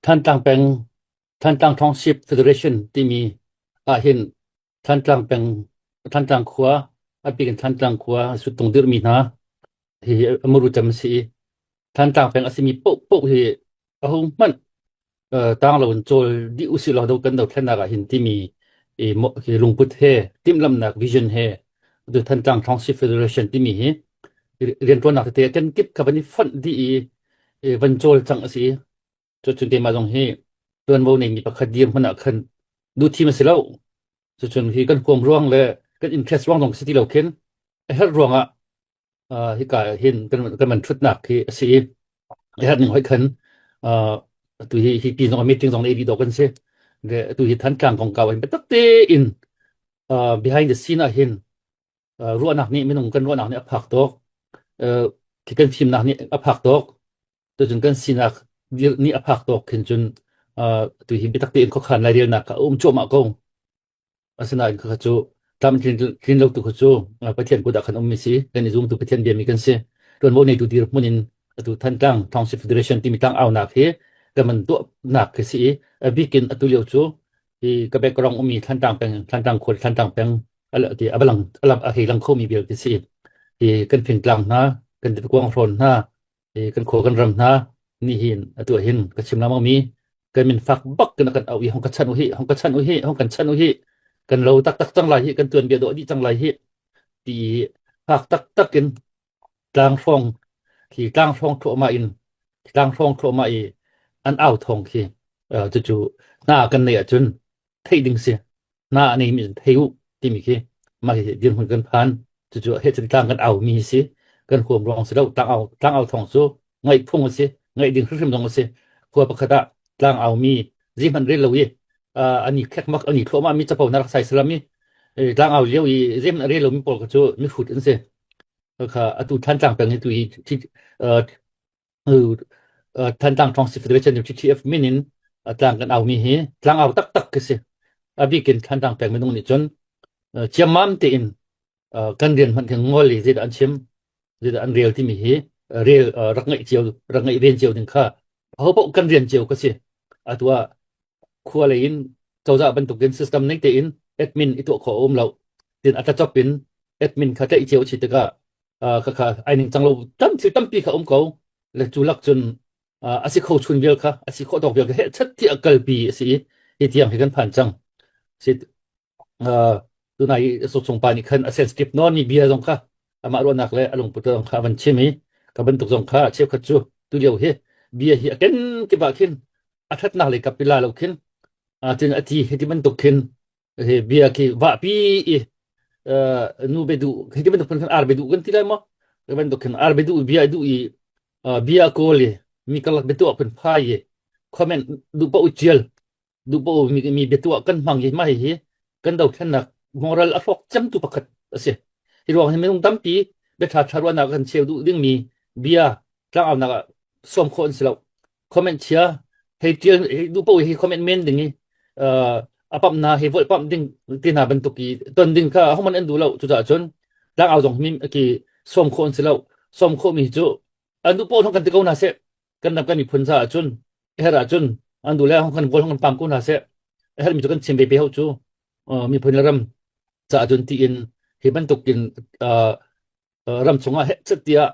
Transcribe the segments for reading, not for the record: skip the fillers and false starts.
Thantlang peng Thantlang Township Federation timi ahhin Thantlang peng Thantlang khua a bik in Thantlang khua suttung dirhmi hna hi a muru cem a si i Thantlang peng a simi paohpaoh hi aho hmanh tang lo in cawl dih usih law do kan dothlennak ah hin timi i hi lungput he timhlamhnak vision he tu Thantlang Township Federation timi hi rianṭuannak tete kan kip kha van i fonh dih i van cawl cang a si i cucun keimah zong hi tuanvo neimi pakhat dirhmun ah khan duhthim a si lo. Cucun hi kan huam ruang le kan interest ruang zong si ti lo khin a herh ruangah hika hin kan kan man thutnak hi a si i a herh ning hoi khan atu hi hi pi zong meeting zong nei dih dawh kan si. Le atu hi Thantlang kongkau hin biatak tein behind the scene ah hin ruahnak nih minung kan ruahnak nih a phak tawk khi kan fimnak nih a phak tawk tucun kan sinak nih a phak tawk khin cun tu hi biatak tein khuakhan lairelnak kha a um cuahmah ko. Asinain khakha cu tlam tlin lo tu kha cu Pathian kut ah khan ummi si kan i zumtu Pathian biami kan si. Tuanvo neitu dirhmun in atu Thantlang Township Federation timi tlang aunak hi kan man tuahnak khi si i a bikin atu lio cu hi ka background ummi Thantlang peng Thantlang khua Thantlang peng ti a balang a hei lang khomi vialte si hi kan fingtlang hna kan kuang hrawn hna kan khua kan ram hna ni hin atu hin ka chim lengmang mi kan min fak bak kan kan au i hong ka chan u hi hong ka chan u hi hong kan chan u hi kan lo taktak cang lai hi kan tuan bia dawh dih cang lai hi ti fak taktak in tlang hrawng khi tlang hrawng thluahmah in tlang hrawng thluahmah i an au thawng khi cucu hna kan neih ahcun theih ding si hna a neimi in thei u timi khi mah hi dirhmun kan phan cucu he cun tlang kan au mi hi si kan huam ruang si lo tlang au tlang au thawng cu ngaih phung a si ngaih ding hrimhrim zong a si khua pakhat ah tlang au mi zeihmanh rel lo i ani khekmak ani thluahmah mi capo na rak sai salam i tlang au lio i zeihmanh rel lo mi pawl kha cu mihrut an si kha atu Thantlang peng hi tu hi Thantlang Township Federation TTF min in tlang kan aumi hi tlang au taktak khi si. A bikin Thantlang peng minung nih cun ciammam tein kan rian hmanh khi ngol i zeidah an chim, zeidah an rel timi hi rel rak ngaih cio rak ngaih ven cio ding kha ahopaoh kan rian cio ka si. Atu ah khua lei in cozah bantukin system ning tein admin i tuah khawh a um lo. Tin a tlacop in admin kha tlaih cio a si tikah khakha ai ning cang lo tam thil tampi kha um ko le cu lak cun a si kho chun vial kha a si khawh tawk vial kha heh chat ti a kalpi a si i hi tiang hi kan phan cang si tunai sungsung pa nih khan a sensitive non mi bia zong kha amah ruahnak le a lungput zong kha van chim i ka bantuk zong kha cheukhat cu tu lio hi bia hi a ken kip ah khin a thatnak lei kap pila lo khin cun a ti hi ti bantuk khin hi bia khi vahpi i nu be duh hi ti bantuk phun khan ar be duh kan ti lai maw hi bantuk khin ar be duh bia duh i bia kawl i mi karlak biatuah phun phai i comment duh paoh tial duh paoh mi mi biatuah kan hmang hi mah hi kan dothlennak moral a hrawk cemtu pakhat a si hi ruang hi minung tampi bia ṭha ṭha ruahnak kan cheu duh dingmi bia tlangaunak ah sawm khawh an si lo comment chia hei tial hei duh paoh hi comment men ding i a pamh na hei volh pamh ding ti hna bantuk i ton ding kha homan an duh lo cucaah cun tlangau zong mi ki sawm khawh an si lo sawm khawh mi cu an duh paoh kan ti ko hna seh kan ram kan miphun caah cun her ah cun an duh le kan vol kan pam ko hna seh her mi cu kan chim ve pe ho cu miphun le ram caah cun tiin hi bantuk in ram chungah heh tiah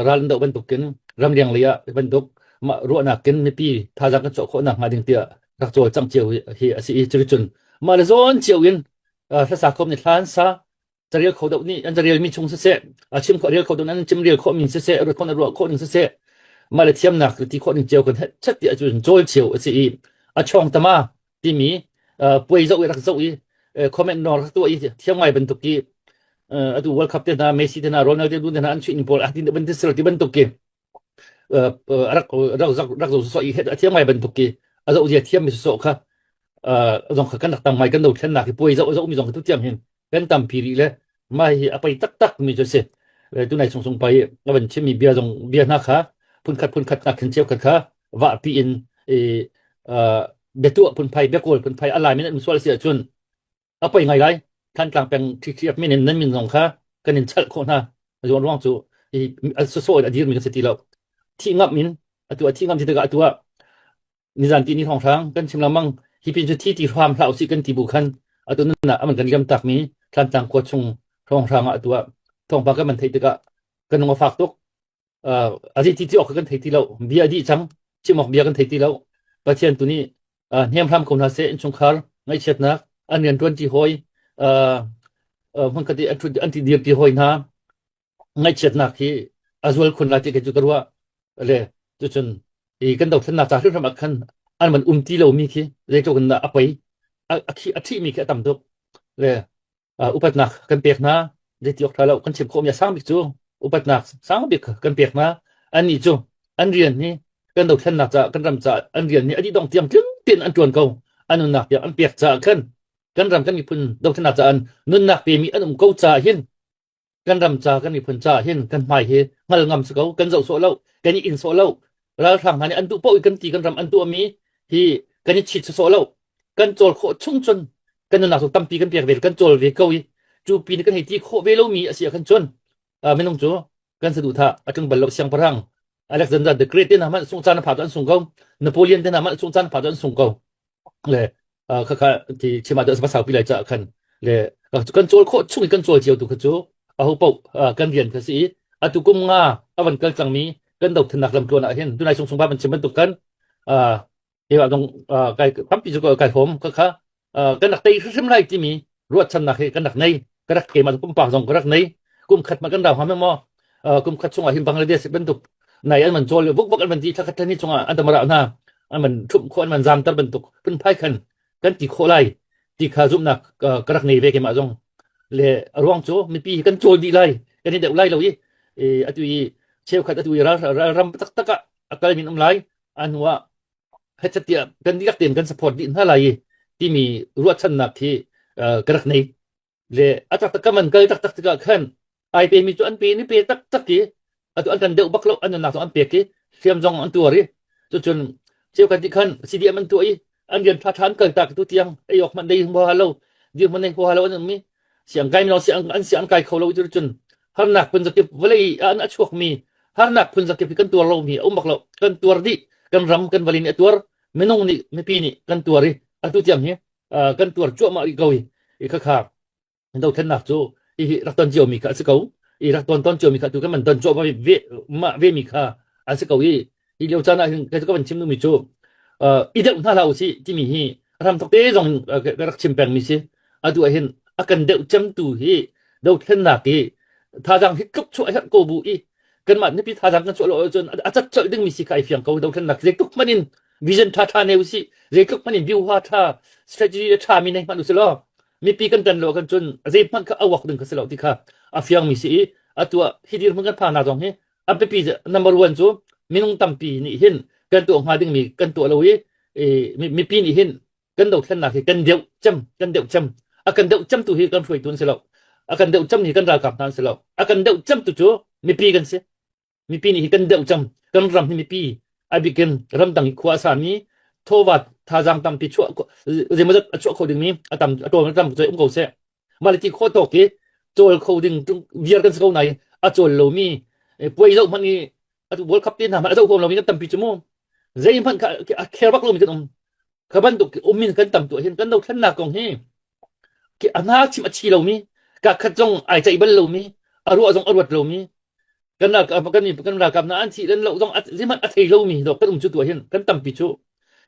ral an doh bantukin ramleng lei ah bantuk mah ruahnak in mipi thazaang kan chuah khawh nakhnga ding tiah rak cawlcangh cio hi a si i cuticun mah le zawn cio in hlasa khom nih hlan sa carel kho deuh nih an carel mi chung siseh a chim khawh rel kho deuh an chim rel khawh mi siseh ruat khawh ruah khawh ning siseh mah le thiamnak ti khawh ning cio kan heh chat tiah cun cawl cio a si i a chawng tama timi puai zoh i rak zoh i comment no rak tuah i thiam ngai bantuk i atu World Cup te hna Messi te hna Ronaldo te hna an chuih ning pawl a tin ban ti bantuk ki rak rak rak zo so i a thiam ngai bantuk ki a zoh zia thiam mi so kha zong kha kan rak tam ngai kan do thlen nak hi puai zoh zoh mi zong tu tiang hin kan tampi rih le mah hi a pei taktak mi cu si tunai sung sung pai a van chim mi bia zong bia hna kha phunkhat phunkhat nak khin cheu khat kha vah pi in i biatuah phunphai biakawl phunphai a lai min an sual si ahcun a poi ngai lai Thantlang peng TTF min in nan min zong kha kan in chalh khawh hna zuan ruang cu i so a dir mi kan si ti lo thi ngam in atu a thi ngam ti tikah atu ah. Nizan ti ni hrawnghrang kan chim lengmang hi pin cu thi ti hram hlah usih kan ti bu khan atu nunnak aman kan liam takmi Thlantlang khua chung hrawnghrang ah atu ah thawngpang kan man theih tikah kan lung a fak tuk. Uh, a ti ti awk kan thei ti lo. Bia dih cang. Chim awk bia kan thei ti lo. Pathian tu nih uh, hnem hram ko hna seh innchungkhar ngaihchiatnak an rian tuan ti hawi uh, uh, hmunkhat i an ti dir ti hawi hna ngaihchiatnak hi a zual khun lai ti kei cu ka ruah le cucun i kan dothlennak ca hrimhrim ah khan an man um ti lomi khi zeitluk in dah a poi a a thihmi khi a tam tuk le upatnak kan pek hna zeiti awk ṭha lo kan chim khawhmi a sang bik cu upatnak sang bik kan pek hna annih cu an rian hi kan dothlennak ca kan ram ca an rian hi a dih dong tiang tling tein an ṭuan ko an nunnak tiang an pek caah khan kan ram kan miphun dothlennak ca an nunnak pemi an um ko caah hin kan ram ca kan miphun ca hin kan hmai hi hngal ngam si ko kan zoh sawh lo kan i in sawh lo ralhrang hna nih an duh paoh i kan ti kan ram an tuahmi hi kan i chit sawh lo kan cawl khawh chung cun kan nunnak cu tampi kan pek ve kan cawl ve ko i cu pin kan hei ti khawh ve lomi a si ah khan cun minung cu kan saduhthah a tlung bal lo siangpahrang Alexander the Great te hna hmanh sung caan a pha cu an sung ko Napoleon te hna hmanh sung caan a pha cu an sung ko le khakha ti chim ah va saupi lai caah khan le kan cawl khawh chung i kan cawl cio tu kha cu aho paoh kan rian kha si i atu kum nga a van kal cangmi kan dothlennak lamtluan ah hin tunai sung sung ba ban chim bantuk kan keimah zong kai tampi cu kai hom khakha kan rak tei hrimhrim lai timi ruahchannak hi kan rak nei ka rak keimah pumpak zong ka rak nei kum khat ma kan rau hngam maw kum khat chungah hin Bangladesh bantuk nai an man cawl vuk vuk an man ti thla khat thla ni chungah an tamara hna an man thup kho an man zamter bantuk phunphai khan kan ti khawh lai ti kha zumhnak ka rak nei ve keimah zong le a ruang cu mipi hi kan cawl dih lai kan i deuh lai lo i atu i cheukhat atu i ral ram taktak ah a kal min um lai a hnu ah hetchet tiah kan dihlak tein kan support dih hna lai i timi ruahchannak khi ka rak nei le a taktak ka man kal taktak tikah khan ai pe mi cu an pe ni pe taktak i atu an kan deuh bak lo an nunnak zong an pek i hliam zong an tuar i cucun cheukhat nih khan CDM an tuah i an rian ṭha ṭha an kal tak tu tiang ei awk hmanh dei huaha lo dirhmun nei huaha lo an um i siang kai lo siang an siang kai kho lo cu cun harnak phun zakip vawlei an a chuak mi harnak phun zakip hi kan tuar lo mi a um bak lo kan tuar dih kan ram kan vawlei nih a tuar minung nih mipi nih kan tuar i atu tiang hi kan tuar cuahmah rih ko i khakha dothlennak cu hi rak ton ciomi kha a si ko i rak ton ton ciomi kha tu kan man ton cuahmah ve mah ve mi kha an si ko i hi lio caan ah hin ka van chim duhmi cu i deuh hna hlah usih timi hi ram thok te zong ka rak chim pengmi si atu ah hin a kan deuh cemtu hi dothlennak i thazaang hi tluk chuah herh ko bu i kanmah nupi thazaang kan chuah lo ahcun a cat colh dingmi si kha ai fiang ko dothlennak zeitluk hmanh in vision ṭha ṭha nei usih zeitluk hmanh in view ṭha strategy ṭha mi nei hmanh usih law mipi kan ṭan lo kan cun zei hmanh kha a wak ding kha si lo ti kha a fiangmi si i atu ah hi dirhmun kan phak nak zong hi a biapi number one cu minung tampi nih hin kan tuah hnga dingmi kan tuah lo i mipi nih hin kan dothlennak hi kan deuh cem kan deuh cem a kan deuh cem tu hi kan hruaitu an si lo a kan deuh cem hi kan ralkap hna an si lo a kan deuh cem tu cu mipi kan si mipi nih hi kan deuh cem kan ram hi mipi a bikin ramdang i khua a sami thawva thazaang tampi chuah zeimawzat a chuah kho dingmi a tam a ṭawn a tam um ko seh mah le ti khawh tawk i cawl kho ding viar kan si ko nain a cawl lomi puai zoh hmanh i atu World Cup te hna hmanh a zoh huam lomi kan tampi cu mu zeihmanh kha a care bak lomi kan um kha bantuk ummin kan tam tuah hin kan dothlennak kong hi a hna chim a chi lomi ka khat zong ai ceih bal lomi a ruah zong a ruat lomi kan ralkap kan kan ralkap hna an thih len lo zong zeihmanh a thei lomi dawh kan um cu tuah hin kan tampi cu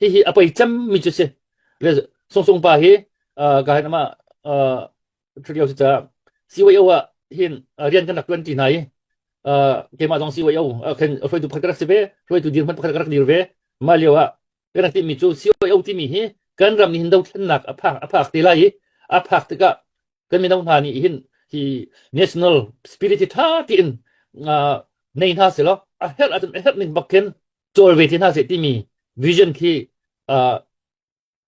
hihi a poi cem mi cu si le sung sung pa hi ka hin ama thrio si ca CYO ah hin rian kan rak tuan ti hna i keimah zong CYO khan hruaitu pakhat ka rak si ve hruaitu dirhmun pakhat ka rak dir ve mah lio ah kan rak timi cu CYO timi hi kan ram nih hin dothlennak a phak a phak te lai i a phak tikah kan mino hna nih hin hi national spirit hi tha tiin nei hna selaw a herh ahcun a herh ning bak khin cawl ve te hna seh timi vision khi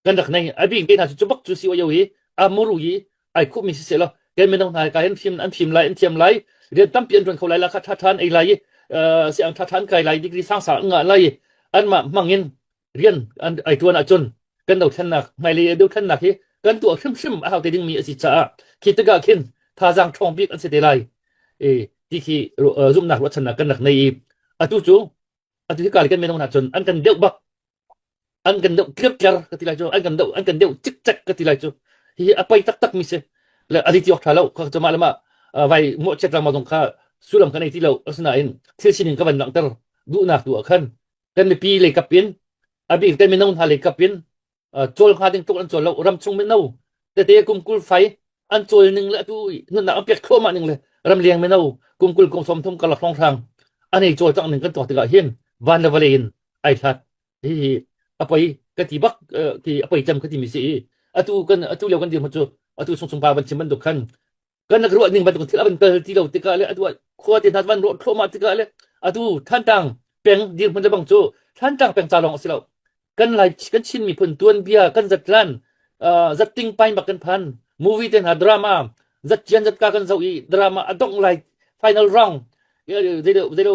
kan rak nei a bik te hna cu bak cu CYO hi a muru i ai khuhmi si seh law kan mino hna ka hin fim an fim lai an thiam lai rian tampi an ṭuan kho lai la kha ṭha ṭha an ei lai i siang ṭha ṭha an kai lai degree sang sang an ngah lai i anmah hmang in rian an ai ṭuan ahcun kan dothlennak hmailei dothlennak hi kan tuah hrimhrim a hau te dingmi a si caah khi tikah khin thazaang ṭhawng bik an si te lai e ti khi zumhnak ruahchannak kan rak nei i atu cu atu hi kal kan mino hna cun an kan deuh bak. An kan deuh tlertler ka ti lai cu, an kan deuh an kan deuh cikcek ka ti lai cu. Hihi a poi taktak mi si. Le a ti awk ṭha lo. Kha cu mah le mah vai mawhchiat lengmang zong kha sullam ka nei ti lo. Asinain thil sining ka van langhter duhnak tu ah khan kan mipi lei kap in a bik kan mino hna lei kap in cawl hnga ding tluk an cawl lo. Ramchung mino tete kum 20 fai an cawl ning le atu nunnak an pek thluahmah ning le ramleng mino kum 20 kum 30 karlak hrawnghrang an ei cawl cang ning kan tuak tikah hin van le vawlei in ai hlat. Hihi a poi ka ti bak ti a poi cem ka ti mi si i atu kan atu lio kan dirhmun cu atu sung sung pa van chim bantuk khan kan rak ruah ning bantuk thil a van kal ti lo tikah le atu khua te hna van ruah thluahmah tikah le atu Thantlang peng dirhmun le bang cu Thantlang peng ca lawng a si lo. Kan lai kan Chin miphun tuanbia kan zatlan zatting pain bak kan phan movie te hna drama zatcian zatka kan zoh i drama a dongh lai final round zei zei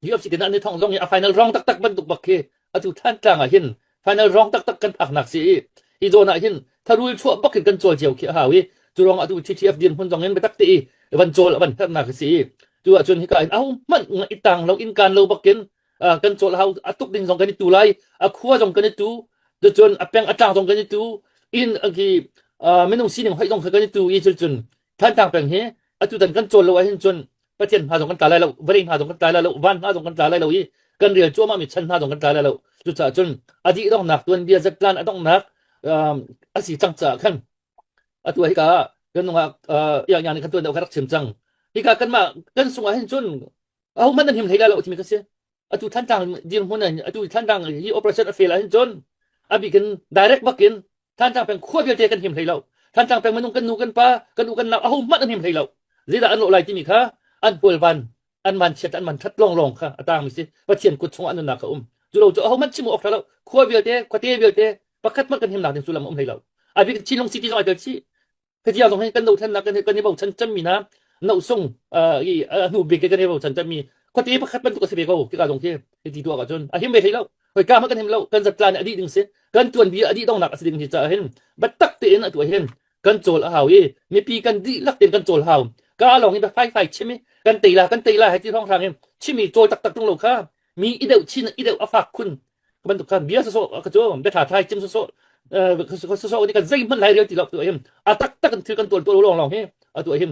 UFC te an i thong zong hi a final round taktak bantuk bak khi atu Thantlang ah hin final round taktak kan phaknak si i hi zawn ah hin tharul chuah bak in kan cawl cio khi a hau i cu ruang atu TTF dir hmun zong in biatak te i van cawl van hernak si i cu ahcun hika in aho hmanh i tang lo in kan lo bakin kan cawl hau a tuk ding zong kan i tu lai a khua zong kan i tu cun a peng a tlang zong kan i tu in khi minung sining hoih zong kha kan i tu i cun Thantlang peng hi atu tan kan cawl lo ahhin cun Pathian hna zong kan tla lai lo, vawlei hna zong kan tla lai lo, van hna zong kan tla lai lo i kan rel cuahmah mi chan hna zong kan tla lai lo. Cucaah cun a dih donghnak tuanbia zatlan a donghnak a si cang caah khan atu ah hika kan nungak iang nih kan tuan deuh kha rak chim cang. Hika kanmah kan sung ah hin cun ahohmanh nan him hlei lai lo timi kha si. Atu Thantlang dirhmun atu Thantlang hi operation a fail ahhin cun a bikin direct bakin Thantlang peng khua vialte kan him hlei lo. Thantlang peng minung kan nu kan pa kan u kan nau aho hmanh an him hlei lo. Zeidah an lawh lai timi kha an pualvan an man chiat an man that lawnglawng kha a tangmi si. Pathian kut chungah nunnak kha um. Cu lo cu aho hmanh chim awk ṭha lo. Khua vialte khuate vialte pakhat hmanh kan himnak ding sullam a um hlei lo. A bik Chinlung City zong ai tel chih. Khatia zong hi kan dothlennak kan kan i bochan cemmi hna nohsung i a hnu bik kan i bochan cemmi khuate pakhat bantuk a si ve ko tika zong khi hiti tuah ahcun a him ve hlei lo. Hoi ka kan him lo kan zatlan a dih ding si kan tuanbia a dih dongnak a si ding hi caah hin biatak tein a tuah hin kan cawl a hau i mipi kan dihlak tein kan cawl hau ka lawng in fai fai chim i kan tei la kan tei la he ti hrawng hrang in chimi cawl taktak tung lo kha mi i deuh chin i deuh a fak khun bantuk khan bia sawsawh ka cu bia tha thai chim sawsawh sawsawh ni kan zeihmanh lai rel ti lo tu him a taktak in thil kan tual tual lawng lawng hi a tu him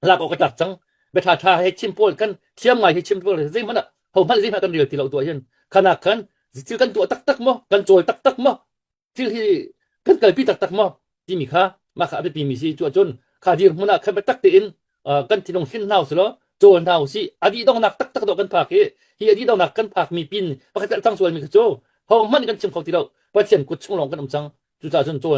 lak awk a tlak cang bia tha tha he chim pawl kan thiam ngai he chim pawl zeihmanh ah ho hmanh zeihmanh kan rel ti lo tu hin khanak khan thil kan tuah taktak maw kan cawl taktak maw thil hi kan kalpi taktak maw timi kha mah kha a biapi mi si cu ahcun kha dirhmun ah khan biatak tein kan thinlung hrin hna usih law cawl hna usih a dih donghnak taktak dawh kan phak i hi a dih donghnak kan phak mi pin pakhat cang sual mi kha cu ho hmanh kan chim kho ti lo Pathian kut chung lawng kan um cang cucaah cun cawl.